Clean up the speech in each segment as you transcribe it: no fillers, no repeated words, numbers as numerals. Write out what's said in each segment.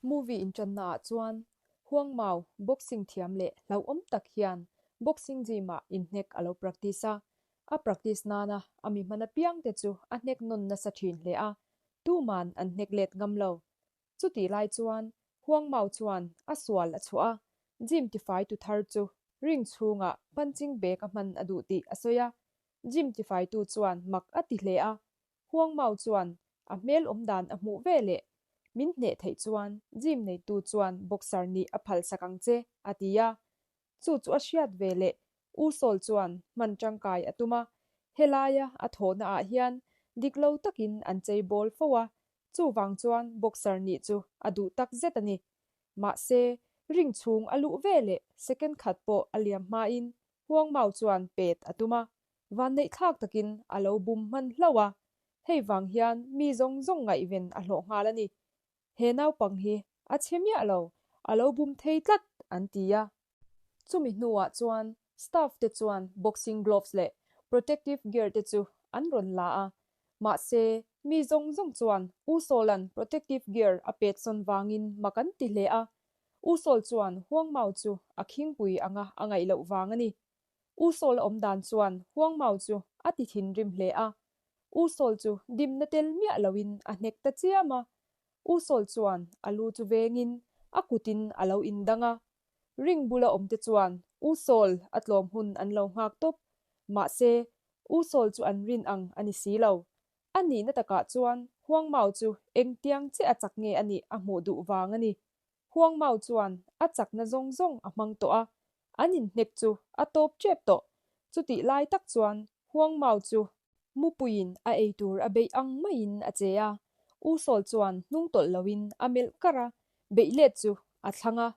Movie inṭannaah chuan Huang Mao boxing thiam leh hlauhawm tak hian boxing gym-ah inhnek a lo practice a. A practice nana a mi hman apiangte chu a hnek nawn nasa ṭhin hle a, tuman an hnek let ngam lo. Chutih lai chuan Huang Mao chuan a sual a chhuah a, gym tifaitu thar chu ring chhungah punching bag a hman a duh tih a sawi a. Gym tifaitu chuan mak a ti hle a, Huang Mao chuan a hmel awm dan a hmuh ve leh, Min hneh theih chuan gym neitu chuan boxer nih a phalsak ang che, a ti a. Chu chu a hriat ve leh U Sawl chuan hman tangkai a tum a, helaia a thawhna ah hian dik lo takin an chei bawl fo a, chuvang chuan boxer nih chu a duh tak zet a ni. Mahse, ring chhung a luh ve leh second khat pawh a liam hmain Huang Mao chuan pet a tum a, Vanneih thlak takin a lo bum hman hlauh a, hei vang hian mi zawng zawng ngaihven a hlawh nghal a ni. He naupang hi a chhe miah lo, a lo bum thei tlat, an ti a. Chumi hnuah chuan staff te chuan boxing gloves leh protective gear te chu an rawn la a, mahse mi zawng zawng chuan U Sawla'n protective gear a pet sawn vangin mak an ti hle a, U Sawl chuan Huang Mao chu a khingpui anga a ngaih loh vang a ni. U Sawl a awm dan chuan Huang Mao chu a ti thinrim hle a. U Sawl chu dimna tel miah loin a hnek ta chiam a. U Sawl chuan a lu chu vengin a kutin a lo indang a. Ring bula awmte chuan U Sawl a tlawm hun an lo nghak tawp. Mahse, U Sawl chu an rin ang a ni si lo. A nihna takah chuan Huang Mao chu engtiang che a chak nge a nih a hmuh duh vang a ni. Huang Mao chuan a chakna zawng zawng a hmang tawh a, an inhnek chu a tawp tep tawh. Chutih lai tak chuan Huang Mao chu mupuiin a ei tur a beih ang maiin a che a, U Sawl chuan hnung tawlh loin a melh kar a, beih let chu a thlang a.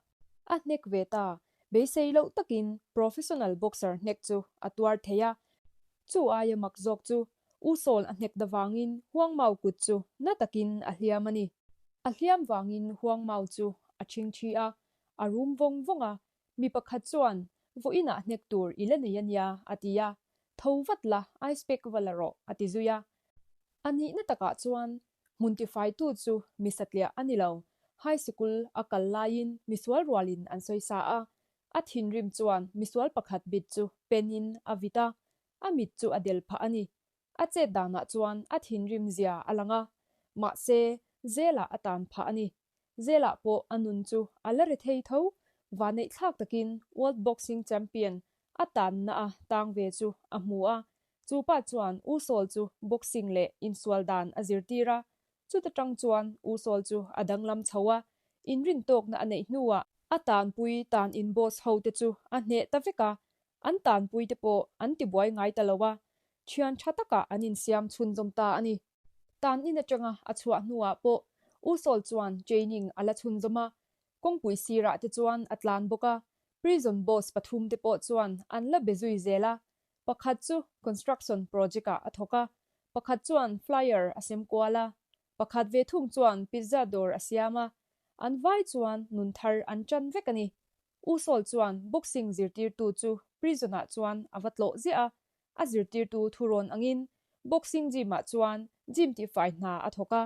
A hnek ve ta, beisei loh takin professional boxer hnek chu a tuar thei a, chu aia mak zawk chu U Sawl a hnek davangin Huang Mao kut chu na takin a hliam a ni. A hliam vangin Huang Mao chu a ṭhingṭhi a, a rum vawng vawng a, mi pakhat chuan, Vawiinah hnek tur i la nei a nia, a ti a, Tho vat la, ice pack va la rawh, a ti zui a. A nihna takah chuan hmun tifaitu chu mi satliah a ni lo, high sikul a kal laiin misual rualin an sawisa a, a thinrim chuan misual pakhat bit chu pen-in a vit a, a mit chu a del phah a ni. A chet danah chuan a thinrim zia a lang a, mahse, Zela a tan phah a ni. Zela pawh a nun chu a la ri thei tho, vanneih thlak takin World Boxing Champion a tanna a tang ve chu a hmu a, chu pa chuan U Sawl chu boxing leh insual dan a zirtir a, chuta tang chuan U Sawl chu a danglam chho a, inrintawkna a neih hnuah a tanpui tan in boss ho te chu a hneh ta vek a, An tanpuite pawh an tibuai ngai ta lo a, thian tha takah an insiam chhunzawm ta a ni. Tan in atanga a chhuah hnuah pawh U Sawl chuan training a la chhunzawm a, kawngpui sirah te chuan a tlan bawk a, prison boss pathum te pawh chuan an la be zui zel a, pakhat chu construction project ah a thawk a, pakhat chuan flyer a sem kual a, pakhat ve thung chuan pizza dawr a siam a, an vai chuan nun thar an tan vek a ni. U Sawl chuan boxing zirtirtu chu prison-ah chuan a va tlawh ziah a, a zirtirtu thurawn angin boxing gym-ah chuan gym tihfai hna a thawk a.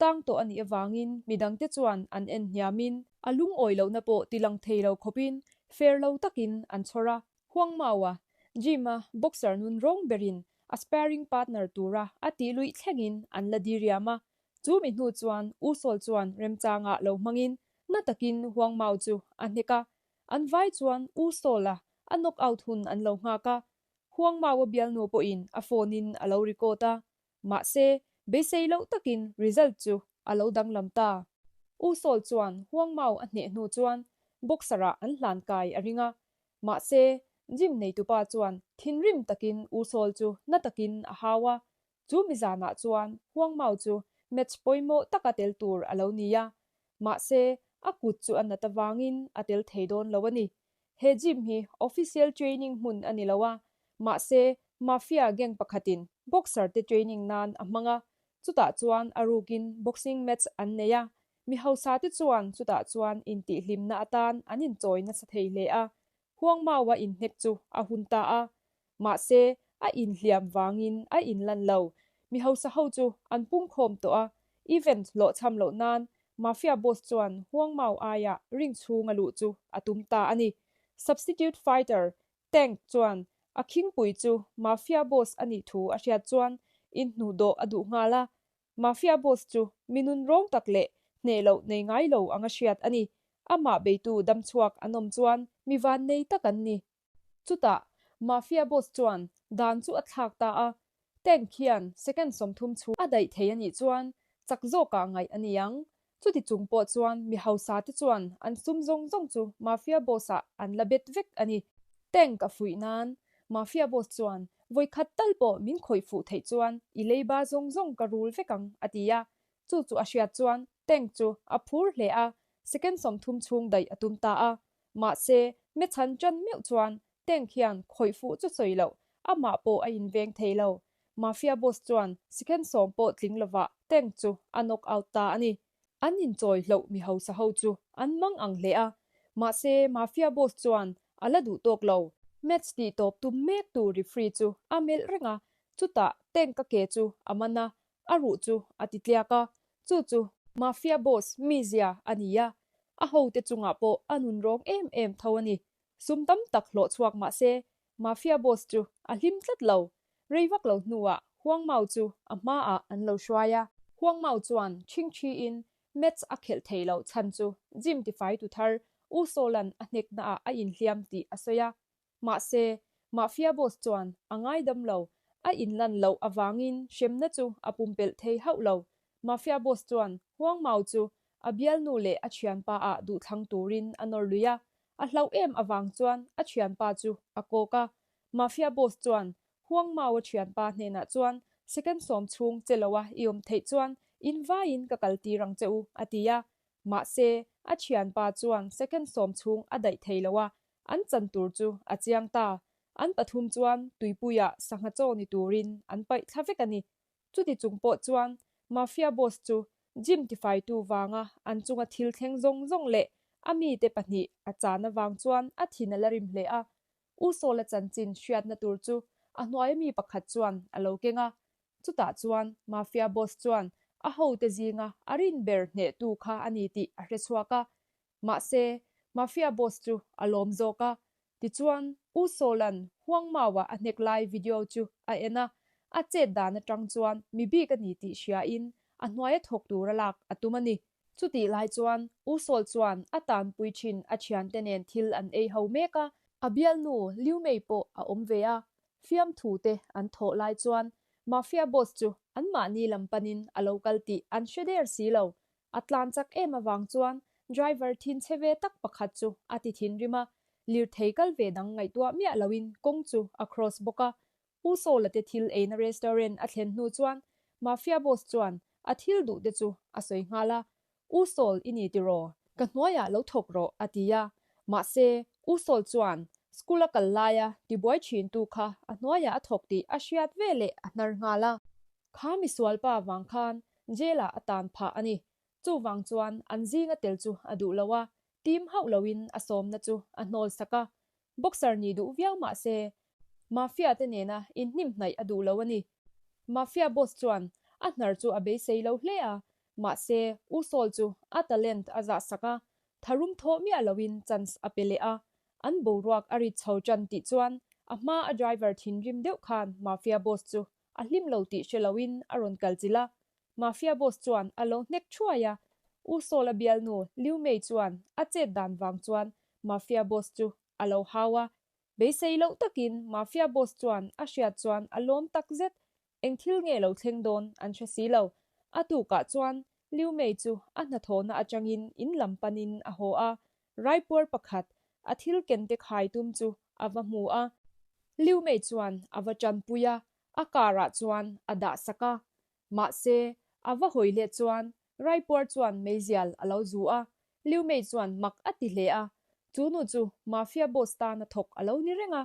Tang tawh a nih avangin midangte chuan an en hniamin, a lungawi lohna pawh tilang thei lo khawpin fair lo takin an chhawr a. Huang Mao-a gym-a boxer nun rawng berin a sparring partner tura a tih luih thlengin an la diriam a, Chu mi hnu chuan U Sawl chuan remchangah lo hmangin na takin Huang Mao chu a hnek a, an vai chuan U Sawl-a a knock out hun an lo nghak a, Huang Mao-a bialnu pawhin a phone-in a lo record a, mahse beisei loh takin result chu a lo danglam ta. U Sawl chuan Huang Mao a hneh hnu chuan boxer-ah an hlan kai a ring a, mahse gym neitupa chuan thinrim takin U Sawl chu na takin a hau a, Chu mi zanah chuan Huang Mao chu match pawimawh taka tel tur a lo ni a, mahse a kut chu a nat avangin a tel thei dawn lo a ni. He gym hi official training hmun a ni lo a, mahse mafia gang pakhatin boxer te training nan a hmang a, chutah chuan a rukin boxing match an nei a, mi hausa te chuan chutah chuan intihhlimna atan an inchawi nasa thei hle a, Huang Mao-a inhnek chu a hun ta a, Mahse, a inhliam vangin a inlan lo. Mi hausa ho chu an pungkhawm tawh a, event hlawhchham loh nan Mafia boss chuan Huang Mao aia ring chhung a luh chu a tum ta a ni. Substitute fighter Tank chuan a khingpui chu Mafia boss a nih thu a hriat chuan inhnuhdawh a duh nghal a. Mafia boss chu mi nunrawng tak leh hneh loh nei ngai lo anga hriat a ni. Amah beitu damchhuak an awm chuan mi vannei tak an ni. Chutah Mafia boss chuan dan chu a thlak ta a, Tank hian second 30 chhung a daih thei a nih chuan chak zawkah ngaih a ni ang. Chuti chung pawh chuan mi hausa te chuan an sum zawng zawng chu Mafia boss ah an la bet vek a ni. Tank a fuih nan Mafia boss chuan vawi khat tal pawh min khawih fuh theih chuan i leiba zawng zawng ka rul vek ang a ti a. Chu chu a hriat chuan Tank chu a phur hle a, second 30 chhung daih a tum ta a. Mahse, mechhan ṭan meuh chuan Tank hian khawih fuh chu sawi loh, amah pawh a inveng thei lo. Mafia boss chuan second 10 pawh tling lovah Tank chu a knock out ta a ni. An inchawi hloh mi hausa ho chu an mang ang hle a, mahse Mafia boss chuan a la duh tawk lo. Match tih tawp tum mek tu referee chu a melh reng a, chutah Tank a ke chu a man a, a ruh chu a ti tliak a, chu chu Mafia boss mizia a ni a, a hote chungah pawh a nunrawng em em tho a ni. Sum tam tak hlawh chhuak mah se, Mafia boss chu a hlim tlat lo. Rei vak lo hnuah Huang Mao chu a hmaah an lo hruai a. Huang Mao chuan chhingchhiin match a khelh theih loh chhan chu gym tifaitu thar U Solan a hneknaah a inhliam tih a sawi a. Mahse, Mafia boss chuan a ngaidam lo, a inlan loh avangin hremna chu a pumpelh thei hauh lo. Mafia boss chuan Huang Mao chu a bialnu leh a thianpa ah duhthlang turin a nawr lui a, a hlauh em avang chuan a thianpa chu a kawk a. Mafia boss chuan Huang Mao a thianpa hnenah chuan second 10 chhung che loa i awm theih chuan in vaiin ka kal tir ang che u a ti a. Mahse, a thianpa chuan second 10 chhung a daih thei lo a, an chan tur chu a chiang ta. An pathum chuan tuipuiah sangha chaw ni turin an paih thla vek a ni. Chuti chung pawh chuan Mafia boss chu gym tifaitu vanga an chunga thil thleng zawng zawng leh a mite pahnih a chan avang chuan a thin a la rim hle a. U Sawla chanchin hriatna tur chu a hnuaia mi pakhat chuan a lo keng a. Chutah chuan Mafia boss chuan a hote zinga a rin ber hnehtu kha a ni tih a hre chhuak a. Mahse, Mafia boss chu a lawm zawk a. Tichuan, U Sawla'n Huang Mao-a a hnek lai video chu a en a, a chet dan atang chuan mi bik a ni tih hriain a hnuaia thawk tura lak a tum a ni. Chutih lai chuan U Sawl chuan a tanpui thin a thiante nen thil an ei ho mek a, a bialnu Liu Mei pawh a awm ve a, fiamthu te an thawh lai chuan Mafia boss chu anmahni lam panin a lo kal tih an hre der si lo. A tlan chak em avang chuan driver thinchhe ve tak pakhat chu a ti thinrim a, lirthei kal ve dang ngaihtuah miah loin kawng chu a cross bawk a. U Sawla te thil eina restaurant a thlen hnu chuan Mafia boss chuan a thil duh te chu a sawi nghal a, U Sawl i ni tiraw? Ka hnuaiah lo thawk rawh a ti a, mahse U Sawl chuan school a kal laia tibuai thintu kha a hnuaiah a thawk tih a hriat veleh a hnar nghal a. Kha misualpa vang khan jail-ah a tan phah a ni. Chuvang chuan an zinga tel chu a duh lo a, team hauh loin a sawmna chu a hnawl sak a. Boxer nih duh viau mah se, Mafia te nena inhnimhnaih a duh lo a ni. Mafia boss chuan a hnar chu a beisei lo hle a, mahse U Sawl chu a talent a zah sak a, tharum thawh miah loin chance a pe leh a. An boruak a rit chho tan tih chuan a hma a driver thinrim deuh khan Mafia boss chu a hlim lo tih hre loin a rawn kal chilh a. Mafia boss chuan a lo hnek thuai a, U Sawl a bialnu Liu Mei chuan a chet dan vang chuan Mafia boss chu a lo hau a. Beisei loh takin Mafia boss chuan a hriat chuan a lawm tak zet, eng thil nge lo thleng dawn an hre si lo. A tukah chuan Liu Mei chu a hnathawhna atangin in lam panin a haw a, raipuar pakhat a thil ken te khai tum chu a va hmu a. Liu Mei chuan a va tanpui a, a car ah chuan a dah sak a. Mahse, a va hawi leh chuan raipuar chuan meizial a lo zu a, Liu Mei chuan mak a ti hle a. Chu nu chu Mafia boss tana thawk a lo ni reng a,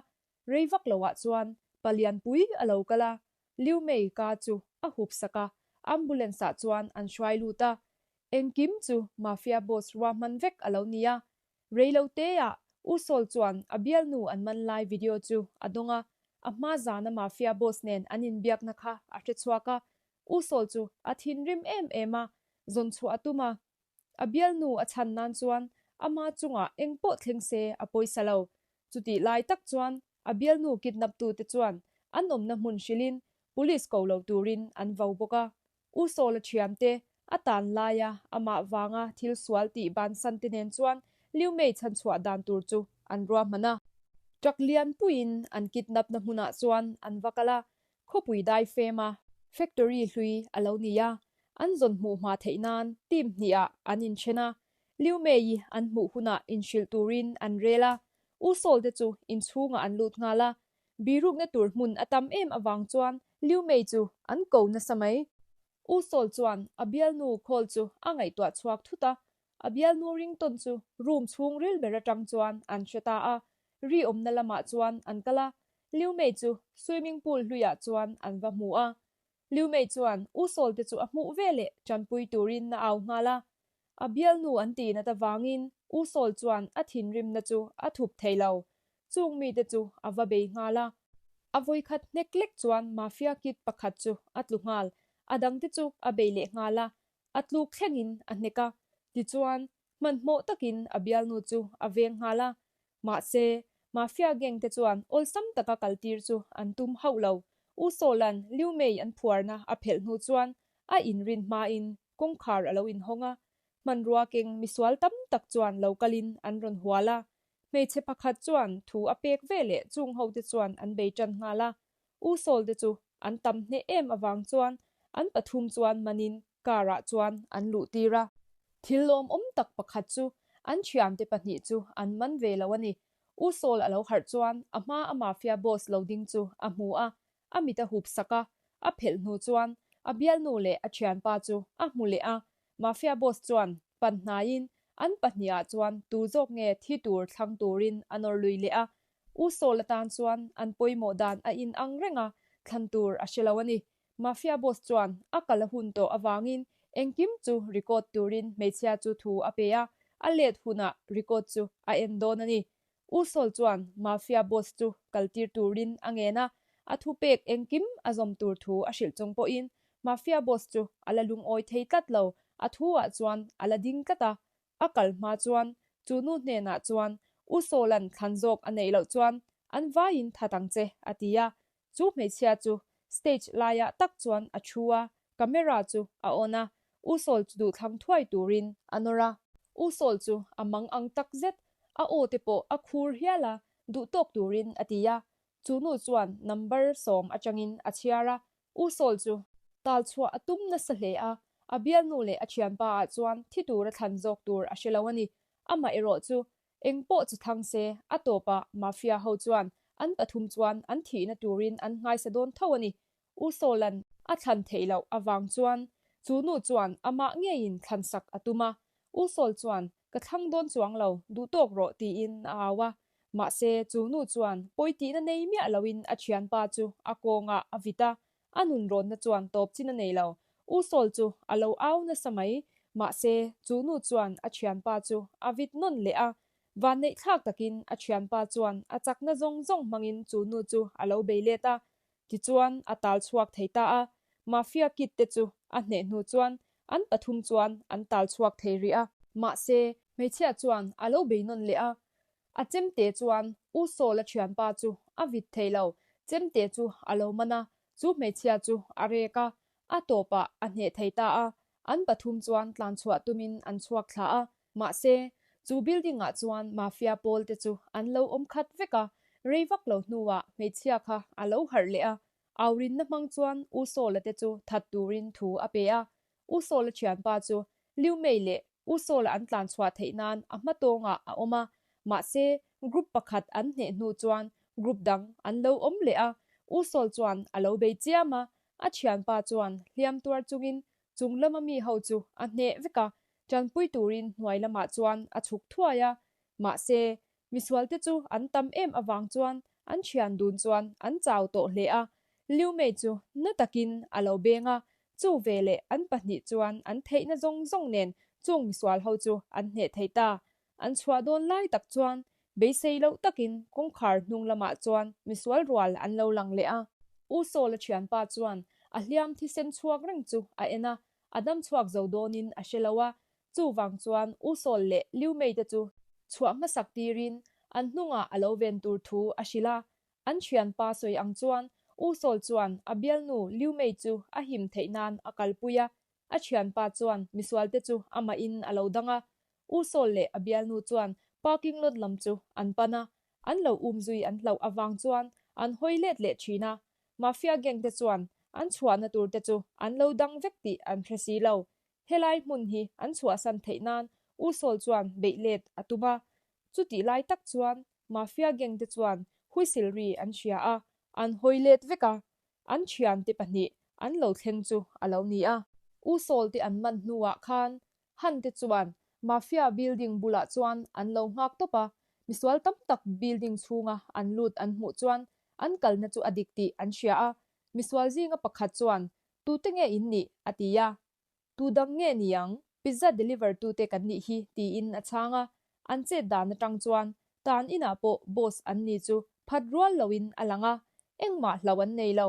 rei vak loah chuan palianpui a lo kal a, Liu Mei ka chu a hup sak a, ambulance ah chuan an hruai lut a. Engkim chu Mafia boss ruahman vek a lo ni a. Rei lo teah U Sawl chuan a bialnu an man lai video chu a dawng a, a hma zana Mafia boss nen an inbiakna kha a hre chhuak a. U Sawl chu a thinrim em em a, zawn chhuah a tum a. A bialnu a chhan nan chuan ama chungah eng pawh thleng se a pawisa lo. Chutih lai tak chuan a bialnu kidnap tute chuan an awmna hmun hrilhin police ko lo turin an vo bawk a. U Sawla thiante a tan laia amah vanga thil sual tih bansan te nen chuan Liu Mei chhanchhuah dan tur chu an ruahman a. Truck lian puiin an kidnap na hmunah chuan an va kal a, Khawpui dai fema factory hlui a lo ni a, an zawn hmuh hma theih nan team hnihah an inthen a, Liu Mei-i an hmuh hunah inhrilh turin an rel a, U Sawl te chu inchhungah an lut nghal a, birukna tur hmun a tam em avang chuan Liu Mei chu an ko nasa mai. U Sawl chuan a bialnu call chu a ngaihtuah chhuak thut a, a bialnu ringtawn chu room chhung ril ber atang chuan an hre ta a, ri awmna lamah chuan an kal a, Liu Mei chu swimming pool hluiah chuan an va hmu a. Liu Mei chuan U Sawl te chu a hmuh veleh tanpui turin a au nghal a. A bialnu an tih nat avangin U Sawl chuan a thinrimna chu a thup thei lo. Chung mite chu a va bei nghal a. A vawikhat hnek lek chuan mafia kid pakhat chu a tlu nghal. A dangte chu a bei leh nghal a. A tluk thlengin a hnek a. Tichuan, hmanhmawh takin a bialnu chu a veng nghal a. Mahse, Mafia gang te chuan awlsam taka kaltir chu an tum hauh lo. U Sawla'n Liu Mei an phuarna a phelh hnu chuan a inrin hmain kawngkhar a lo inhawng a. Hmanrua keng misual tam tak chuan lo kalin an rawn hual a. Hmeichhe pakhat chuan thu a pek veleh chung hote chuan an bei tan nghal a. U Sawl te chu an tam hneh em avang chuan an pathum chuan manin car ah chuan an luh tir a. Thil lawmawm tak pakhat chu an thiante pahnih chu an man ve lo a ni. U Sawl a lo harh chuan a hma a mafia boss lo ding chu a hmu a, a mit a hup sak a, a phelh hnu chuan a bialnu leh a thianpa chu a hmu leh a, mafia boss chuan pan hnaiin an pahnihah chuan tu zawk nge thi tur thlang turin a nawr lui leh a, U Sawl atan chuan an pawimawh dan a inang reng a, thlan tur a hre lo a ni. Mafia boss chuan a kal a hun tawh avangin engkim chu record turin hmeichhia chu thu a pe a, a let hunah record chu a en dawn a ni. U Sawl chuan Mafia boss chu kaltir turin a ngen a, a thupek engkim a zawm tur thu a hrilh chung pawhin Mafia boss chu a la lungawi thei tlat lo, a thu ah chuan a la ding tlat a, A kal hma chuan chu nu hnenah chuan U Sawla'n thlan zawk a neih loh chuan an vaiin that ang che a ti a. Chu hmeichhia chu stage laiah tak chuan a thu a, camera chu a on a, U Sawl chu duhthlang thuai turin a nawr a. U Sawl chu a mang ang tak zet, a aw te pawh a khur hial a, duhtawk turin a ti a. Chu nu chuan number sawm atangin a chhiar a, U Sawl chu tal chhuah a tum nasa hle a, a bialnu leh a thianpa ah chuan thi tur a thlan zawk tur a hre lo a ni. Amah erawh chu eng pawh chu thlang se, a tawpah Mafia ho chuan an pathum chuan an thihna turin an nghaisa dawn tho a ni. U Sawla'n a thlan theih loh avang chuan chu nu chuan amah ngeiin thlan sak a tum a, U Sawl chuan Ka thlang dawn chuang lo, duh tawk rawh tiin a au a. Mahse, chu nu chuan pawi tihna nei miah loin a thianpa chu a kawngah a vit a, a nun rawnna chuan tawp chin a nei lo. U Sawl chu a lo au nasa mai. Mahse, chu nu chuan a thianpa chu a vit nawn leh a. Vanneih thlak takin a thianpa chuan a chakna zawng zawng hmangin chu nu chu a lo bei let a. Tichuan, a tal chhuak thei ta a. Mafia kid te chu a hneh hnu chuan an pathum chuan an tal chhuak thei rih a. Mahse, hmeichhia chuan a lo bei nawn leh a. A chemte chuan U Sawla thianpa chu a vit thei lo. Chemte chu a lo man a, chu hmeichhia chu a rek a, a tawpah a hneh thei ta a. An pathum chuan tlan chhuah tumin an chhuak thla a. Mahse, chu building ah chuan mafia pawl te chu an lo awm khat vek a, rei vak lo hnuah hmeichhia kha a lo harh leh a, Aurinna hmang chuan U Sawla te chu that turin thu a pe a. U Sawla thianpa chu Liu Mei leh U Sawla an tlan chhuah theih nan a hma tawngah a awm a, mahse group pakhat an hneh hnu chuan group dang an lo awm leh a. U Sawl chuan a lo bei chiam a, a thianpa chuan hliam tuar chungin chung lama mi ho chu a hneh vek a, tanpui turin hnuai lamah chuan a chhuk thuai a. Mahse, Misualte chu an tam em avang chuan an thian dun chuan an chau tawh hle a, Liu Mei chu na takin a lo beng a, chu veleh an pahnih chuan an theihna zawng zawng nen chung misual ho chu an hneh thei ta. An chhuah dawn lai tak chuan beisei loh takin kawngkhar hnung lamah chuan misual rual an lo lang leh a. U Sawla thianpa chuan a hliam thisen chhuak reng chu a en a, a dam chhuak zo dawnin a hre lo a. Chuvang chuan U Sawl leh Liu Mei te chu chhuah hmasak tirin an hnungah a lo ven tur thu a hrilh a. An thianpa sawi ang chuan U Sawl chuan a bialnu Liu Mei chu a him theih nan a kalpui a, a thianpa chuan misualte chu amahin a lo dang a. U Sawl leh a bialnu chuan parking lot lam chu an pan a, an lo umzui an hlauh avang chuan an hawi let leh thin a. Mafia gang te chuan an chhuahna tur te chu an lo dang vek tih an hre si lo. Helai hmun hi an chhuahsan theih nan U Sawl chuan beih let a tum a. Chutih lai tak chuan Mafia gang te chuan whistle ri an hria a, an hawi let vek a. An thiante pahnih an lo thleng chu a lo ni a. U Sawl te an man hnuah khan Han te chuan Mafia building bulah chuan an lo nghak tawp a, misual tam tak building chhunga an lut an hmuh chuan an kalna chu a dik tih an hria a, misual zinga pakhat chuan Tute nge in nih? a ti a. Tu dang nge ni ang? Pizza deliver tute kan nih hi tiin a chhang a, an chet dan atang chuan tan inah pawh boss an ni chu phat rual loin a lang a, engmah hlauh an nei lo.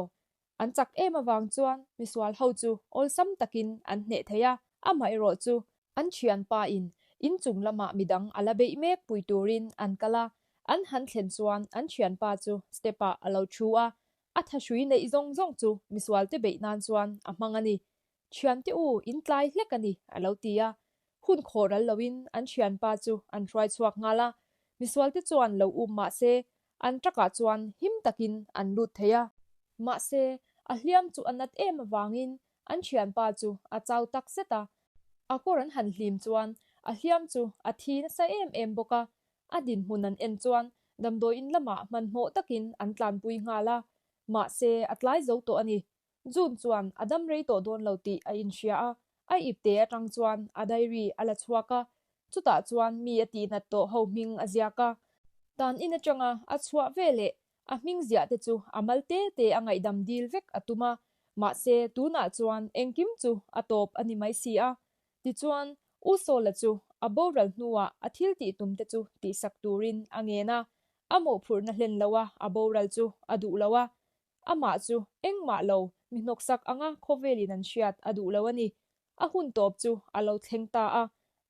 An chak em avang chuan misual ho chu awlsam takin an hneh thei a, amaherawh chu an thianpa in inchung lamah midang a la beih mek pui turin an kal a, an han thlen chuan an thianpa chu step ah a lo thu a, a thahrui neih zawng zawng chu misual te beih nan chuan a hmang a ni. Thiante u, in tlai hlek a ni, a lo ti a. Hun khawh ral loin an thianpa chu an hruai chhuak nghal a, misual te chuan lo um mah se an truck ah chuan him takin an lut thei a. Mahse, a hliam chu a nat em avangin an thianpa chu a chau tak zet a. A kawr an han hlim chuan a hliam chu a thi nasa em em bawk a. A dinhmun an en chuan damdawiin lamah hmanhmawh takin an tlanpui nghal a. Mahse, a tlai zo tawh a ni. June chuan a dam rei tawh dawn lo tih a inhria a, a ipte atang chuan a diary a la chhuak a, chutah chuan mi a tihnat tawh ho hming a ziak a. Tan in atanga a chhuah veleh a hming ziah te chu a mal te te a ngaihdam dil vek a tum a, mahse tunah chuan engkim chu a tawp a ni mai si a. Tichuan, U Sawla chu a boral hnuah a thil tih tum te chu tihsak turin a ngen a, a mawhphurhna hlen loa a boral chu a duh lo a, Amah chu engmah lo, mi hnawksak anga khawvelin an hriat a duh lo a ni. A hun tawp chu a lo thleng ta a,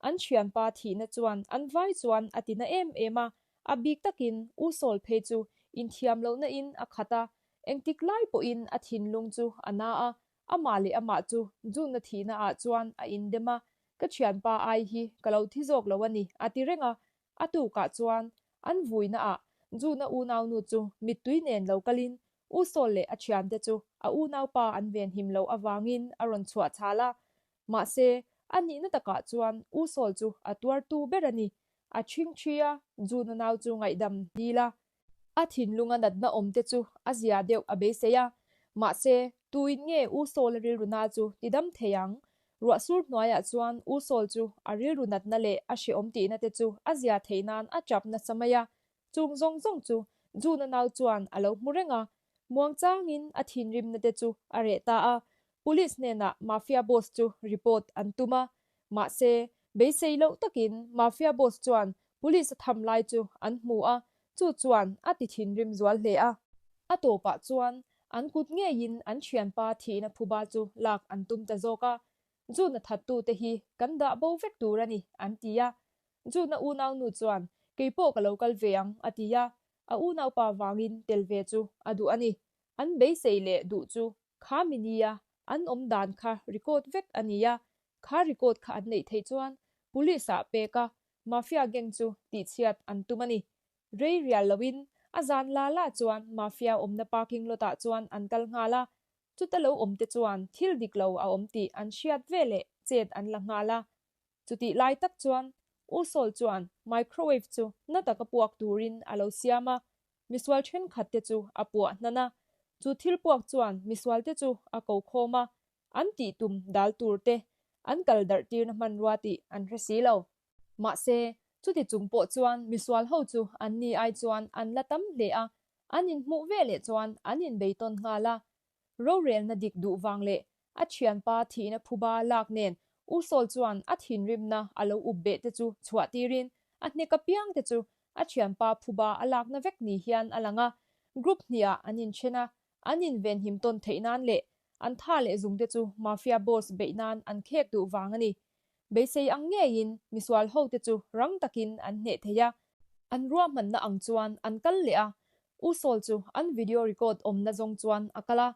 an thianpa thihna chuan an vai chuan a tina em em a, a bik takin U Sawl phei chu inthiam lohna in a khat a, engtik lai pawhin a thinlung chu a na a, amah leh amah chu June-a thihna ah chuan a indem a, ka thianpa ai hi ka lo thi zawk lo a ni a ti reng a, A tukah chuan an vuinaah Juna unaunu chu mittui nen lo kalin U Sawl leh a thiante chu a unaupa an venhim loh avangin a rawn chhuah chhal a. Mahse, a nihna takah chuan U Sawl chu a tuartu ber a ni. A ṭhingṭhi a, Juna nau chu ngaihdam dil a. A thinlunga natna awm te chu a zia deuh a beisei a, mahse, tuin nge U Sawla rilru na chu ti dam thei ang? Ruah sur hnuaiah chuan U Sawl chu a rilru natna leh a hrehawm tihna te chu a zia theih nan a tap nasa mai a, chung zawng zawng chu Juna nau chuan a lo hmu reng a, muangchangin a thinrimna te chu a reh ta a, Police hnenah Mafia boss chu report an tum a, mahse, beisei loh takin Mafia boss chuan Police a tham lai chu an hmu a, chu chuan a ti thinrim zual hle a. A tawpah chuan an kut ngeiin an thianpa thihna phuba chu lak an tum ta zawk a, June-a thattute hi kan dah bo vek tur a ni, an ti a. June-a unaunu chuan, Kei pawh ka lo kal ve ang, a ti a. A unaupa vangin tel ve chu a duh a ni. An beisei leh duh chu kha mi nia an awm dan kha record vek a ni a, kha record kha an neih theih chuan Police ah pek a, Mafia gang chu tihchhiat an tum a ni. Rei rial loin a zan la la chuan Mafia awmna parking lot ah chuan an kal nghal a, chuta lo awm te chuan thil dik lo a awm tih an hriat veleh chet an la nghal a. Chutih lai tak chuan U Sawl chuan microwave chu na taka puak turin a lo siam a, misual thenkhat te chu a puah hnan a. Chu thil puak chuan misual te chu a ko khawm a, an tih tum dal tur te an kal darh tirna hmanrua tih an hre si lo. Mahse, chuti chung pawh chuan misual ho chu an ni ai chuan an la tam hle a, an inhmuh veleh chuan an inbeitawn nghal a. Rorelna dik duh vang leh a thianpa thihna phuba lak nen U Sawl chuan a thinrimna a lo up beh te chu chhuah tirin a hnek apiang te chu a thianpa phuba a lakna vek ni hian a lang a. Group hniah an inthen a, an invenhim tawn theih nan leh an tha leh zung te chu Mafia boss beih nan an khek duh vang a ni. Beisei ang ngeiin misual hote chu rang takin an hneh thei a. An ruahmanna ang chuan an kal leh a, U Sawl chu an video record awmna zawng chuan a kal a.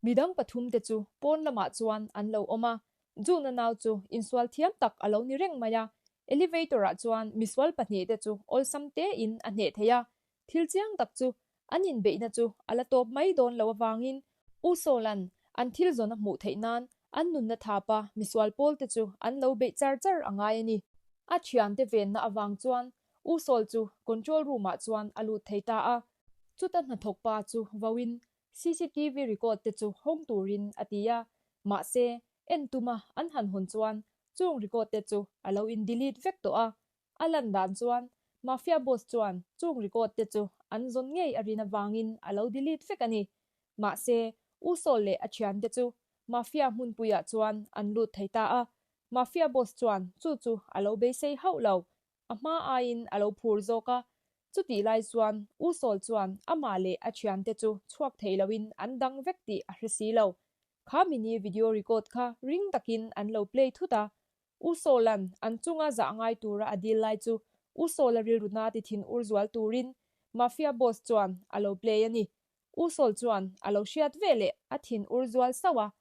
Midang pathumte chu pawn lamah chuan an lo awm a, June-a nau chu insual thiam tak a lo ni reng mai a, elevator-ah chuan misual pahnihte chu awlsam tein a hneh thei a, Thil chiang tak chu an inbeihna chu a la tawp mai dawn lo avangin U Sawla'n an thil zawn a hmuh theih nan an nunna thapa misual pawlte chu an lo beih char char a ngai a ni. A thiante venna avang chuan U Sawl chu control room-ah chuan a lut thei ta a. Chuta hnathawk pa chu vauin cctv record te chu hawng turin a ti a, mahse en tuma an han hawn chuan chung record te chu a lo in delete vek tawh a. A lan dan chuan Mafia boss chuan chung record te chu an zawn ngei a rin avangin a lo delete vek a ni. Mahse, U Sawl leh a thiante chu Mafia hmunpuiah chuan an lut thei ta a. Mafia boss chuan chu chu a lo beisei hauh lo. A hma aiin a lo phur zawk a. Chutih lai chuan U Sawl chuan amah leh a thiante chu chhuak thei loin an dang vek tih a hre si lo. Kha mini video record kha ring takin an lo play thut a. U Sawla'n an chunga zah ngai tura a dil lai chu U Sawla rilru na ti thin ur zual turin Mafia boss chuan a lo play a ni. U Sawl chuan a lo hriat ve leh a thin ur zual sauh a.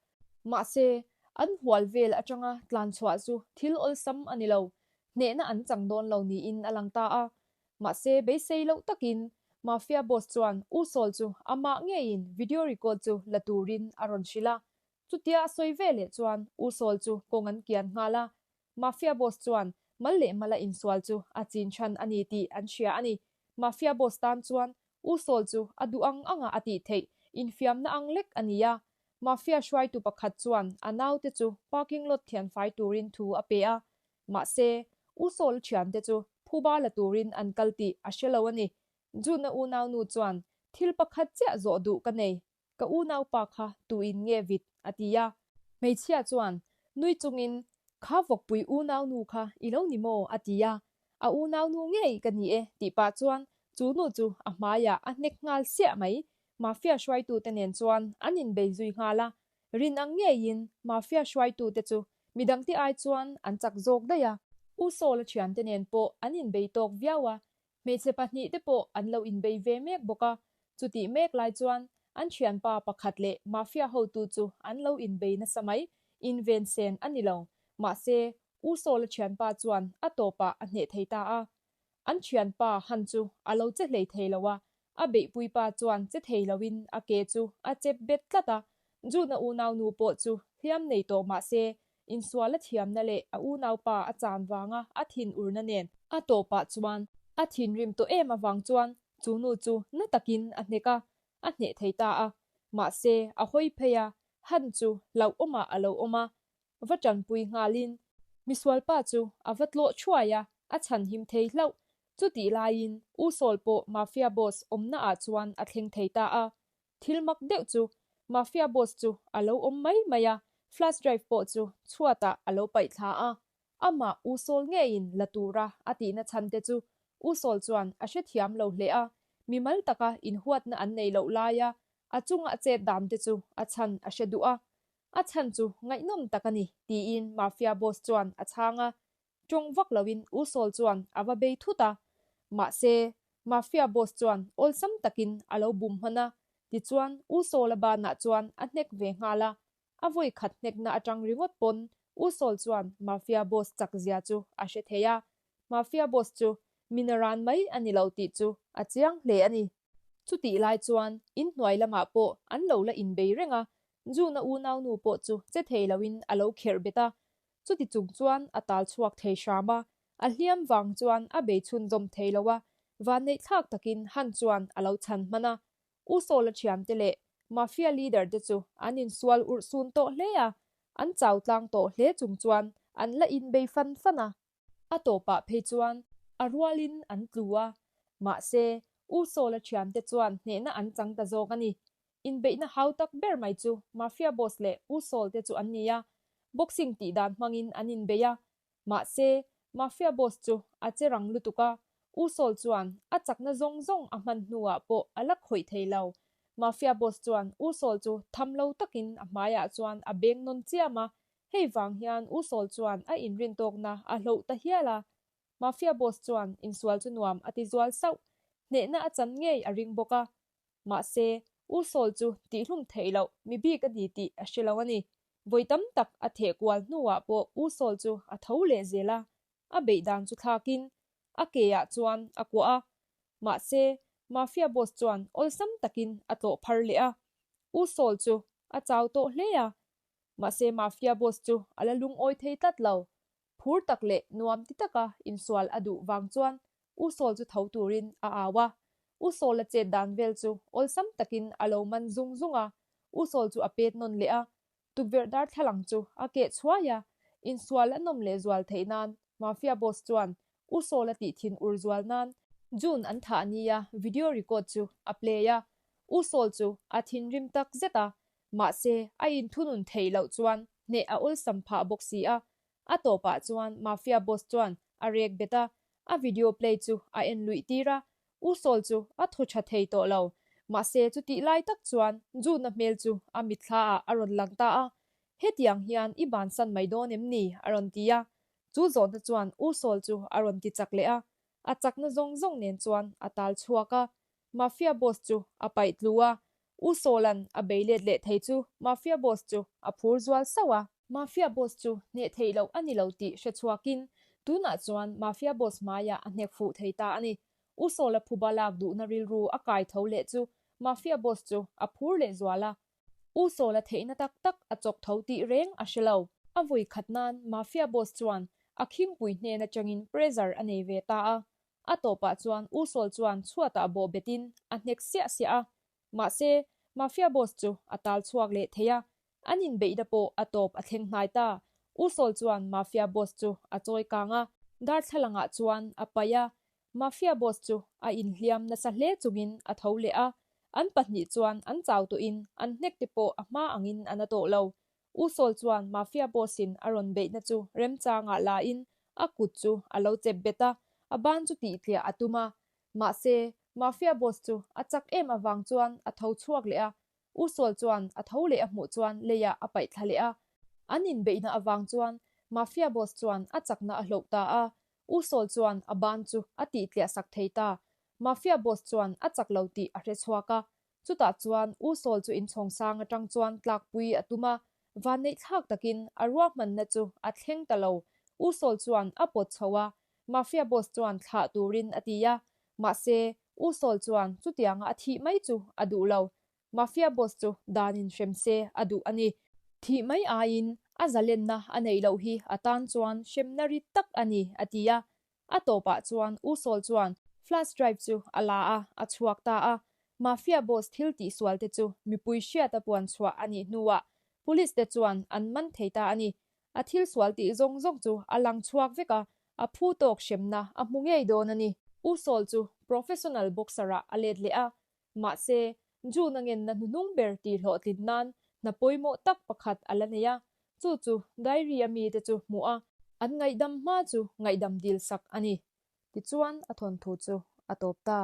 Mahse, an hual vel atanga tlan chhuah chu thil awlsam a ni lo. Hnehna an chang dawn lo niin a lang ta a. Mahse, beisei loh takin Mafia boss chuan U Sawl chu amah ngeiin video record chu la turin a rawn hrilh a. Chutia a sawi ve leh chuan U Sawl chu kawng an kian nghal a, Mafia boss chuan mal leh mala insual chu a chin chhan a ni tih an hria a ni. Mafia boss tan chuan U Sawl chu a duh ang anga a tih theih infiamna ang lek a ni a. Mafia hruaitu pakhat chuan a naute chu parking lot thianfai turin thu a pe a, mahse U Sawl thiante chu phuba la turin an kal tih a hre lo a ni. June-a unaunu chuan thil pakhat chiah zawh duh ka nei, Ka unaupa kha tuin nge vit? a ti a. Hmeichhia chuan nui chungin, Kha vawkpui unaunu kha i lo ni maw? a ti a. A unaunu ngei ka ni e tih pah chuan chu nu chu a hmaiah a hnek nghal siah mai. Mafia hruaitute nen chuan an inbei zui nghal a. Rin ang ngeiin Mafia hruaitute chu midangte ai chuan an chak zawk daih a. U Sawla thiante nen pawh an inbei tawk viau a, Hmeichhe pahnihte pawh an lo inbei ve mek bawk a, chutih mek lai chuan an thianpa pakhat leh mafia hotu chu an lo inbei nasa mai, inven sen a ni lo. Mahse, U Sawla thianpa chuan a tawpah a hneh thei ta a. An thianpa han chu a lo che hlei thei lo a, a beihpuipa chuan che thei loin a ke chu a chep bet tlat a. June-a unaunu pawh chu hliam nei tawh mahse, Insual a thiamna leh a unaupa a chan vanga a thinurna nen a tawpah chuan a thinrim tawh em avang chuan chu nu chu na takin a hnek a, a hneh thei ta a. Mahse, a hawi phei a, Han chu hlauhawmah a lo awm a, va tanpui nghalin misualpa chu a va tlawh thuai a, a chhanhim thei hlauh. Chutih laiin U Sawl pawh Mafia boss awmnaah chuan a thleng thei ta a, Thil mak deuh chu Mafia boss chu a lo awm mai mai a, flash drive pawh chu chhuatah a lo paih thla a. Amah U Sawl ngeiin la tura a tihna chhan te chu U Sawl chuan a hrethiam lo hle a, mimal taka inhuatna an nei loh laia a chunga a chet dan te chu a chhan a hre duh a. A chhan chu ngaihnawm tak a ni, tiin Mafia boss chuan a chhang a. Tawng vak loin U Sawl chuan a va bei thut a, mahse, Mafia boss chuan awlsam takin a lo bum hman a, tichuan U Sawla banah chuan a hnek ve nghal a, a vawi khat hnekna atang ringawt pawn U Sawl chuan Mafia boss chak zia chu a hre thei a, Mafia boss chu mi naran mai a ni lo tih chu a chiang hle a ni. Chutih lai chuan inhnuai lamah pawh an lo la inbei reng a, June-a unaunu pawh chu che thei loin a lo kherh bet a, Chuti chung chuan a tal chhuak thei hram a, a hliam vang chuan a bei chhunzawm thei lo a, vanneih thlak takin Han chuan a lo chhan hman a. U Sawla thiante leh Mafia leader te chu an insual urh sun tawh hle a, an chau tlang tawh hle chung chuan an la inbei fan fan a. A tawpah phei chuan a rualin an tlu a, mahse U Sawla thiante chuan hnehna an chang ta zawk a ni. Inbeihna hau tak ber mai chu Mafia boss leh U Sawl te chu an ni a, boxing tih dan hmangin an inbei a. Mahse, Mafia boss chu a che rang lutuk a, U Sawl chuan a chakna zawng zawng a hman hnuah pawh a la khawih thei lo. Mafia boss chuan U Sawl chu tham lo takin a hmaiah chuan a beng nawn chiam a. Hei vang hian U Sawl chuan a inrintawkna a hloh ta hial a. Mafia boss chuan insual chu nuam a ti zual sauh. Hnehna a chan ngei a ring bawk a. Mahse, U Sawl chu tihhlum theih loh mi bik a ni tih a hre lo a ni. Vawi tam tak a theh kual hnuah pawh U Sawl chu a tho leh zel a. A beih dan chu thlakin a ke ah chuan a kuah a. Mahse, Mafia boss chuan awlsam takin a tlawh phar leh a. U Sawl chu a chau tawh hle a. Mahse, Mafia boss chu a la lungawi thei tlat lo. Phur tak leh nuam ti taka insual a duh vang chuan U Sawl chu tho turin a au a. U Sawla chet dan vel chu awlsam takin a lo man zung zung a, U Sawl chu a pet nawn leh a, tukverh darthlalang chu a keh chhuai a, insual a nawm leh zual theih nan Mafia boss chuan U Sawla tih thin ur zual nan June an thah nia video record chu a play a, U Sawl chu a thinrim tak zet a, mahse a inthunun theih loh chuan hneh a awlsam phah bawk si a, A tawpah chuan Mafia boss chuan a rek bet a, a video play chu a en luih tir a, U Sawl chu a thaw tha thei tawh lo. Mahse chutih lai tak chuan June-a hmel chu a mitthla ah a rawn lang ta a, Hetiang hian i bansan mai dawn em ni? a rawn ti a. Chu zawhna chuan U Sawl chu a rawn ti chak leh a, a chakna zawng zawng nen chuan a tal chhuak a, Mafia boss chu a paih tlu a, U Sawla'n a bei let leh thei chu Mafia boss chu a phur zual sauh a. Mafia boss chu hneh theih loh a ni lo tih hre chhuakin tunah chuan Mafia boss hmaiah a hnek fuh thei ta a ni. U Sawla phuba lak duhna rilru a kai tho leh chu Mafia boss chu a phur leh zual a. U Sawla theihna tak tak a chawk tho tih reng a hre lo. A vui khat nan Mafia boss chuan a khingpui hnen atangin pressure a nei ve ta a. A tawpah chuan U Sawl chuan chhuatah bawh betin a hnek siah siah a, mahse Mafia boss chu a tal chhuak leh thei a, an inbeihna pawh a tawp a thleng hnai ta. U Sawl chuan Mafia boss chu a chawi kang a, darthlalangah chuan a paih a, Mafia boss chu a inhliam nasa hle chungin a tho leh a, an pahnih chuan an chau tawhin an hnek te pawh a hma angin a na tawh lo. U Sawl chuan Mafia boss in a rawn beihna chu remchangah la in a kut chu a lo chep bet a, a ban chu tihtliah a tum a. Mahse, Mafia boss chu a chak em avang chuan a tho chhuak leh a, U Sawl chuan a tho leh a hmuh chuan leiah a paih thla leh a. An inbeihna avang chuan Mafia boss chuan a chakna a hloh ta a, U Sawl chuan a ban chu a tihtliah sak thei ta. Mafia boss chuan a chak lo tih a hre chhuak a, Chutah chuan U Sawl chu inchhawng sang atang chuan tlakpui a tum a, vanneih thlak takin a ruahmanna chu a thleng ta lo. U Sawl chuan a pawt chho a, Mafia boss chuan thlah turin a ti a, mahse U Sawl chuan chutianga a thih mai chu a duh lo. Mafia boss chu danin hrem se a duh a ni. Thih mai aiin a zalenna a neih loh hi a tan chuan hremna rit tak a ni, a ti a. A tawpah chuan U Sawl chuan flash drive chu a la a, a chhuak ta a. Mafia boss thil tihsual te chu mipui hriata puan chhuah a nih hnuah police te chuan an man thei ta a ni. A thil sual tih zawng zawng chu a lang chhuak vek a, a phu tawk hremna a hmu ngei dawn a ni. U Sawl chu professional boxer ah a let leh a, Mahse, June a ngenna hnuhnung ber tih hlawhtlin nan hna pawimawh tak pakhat a la nei a, chu chu diary a mite chu hmuh a, an ngaihdam hma chu ngaihdam dil sak a ni. Tichuan a thawnthu chu a tawp ta.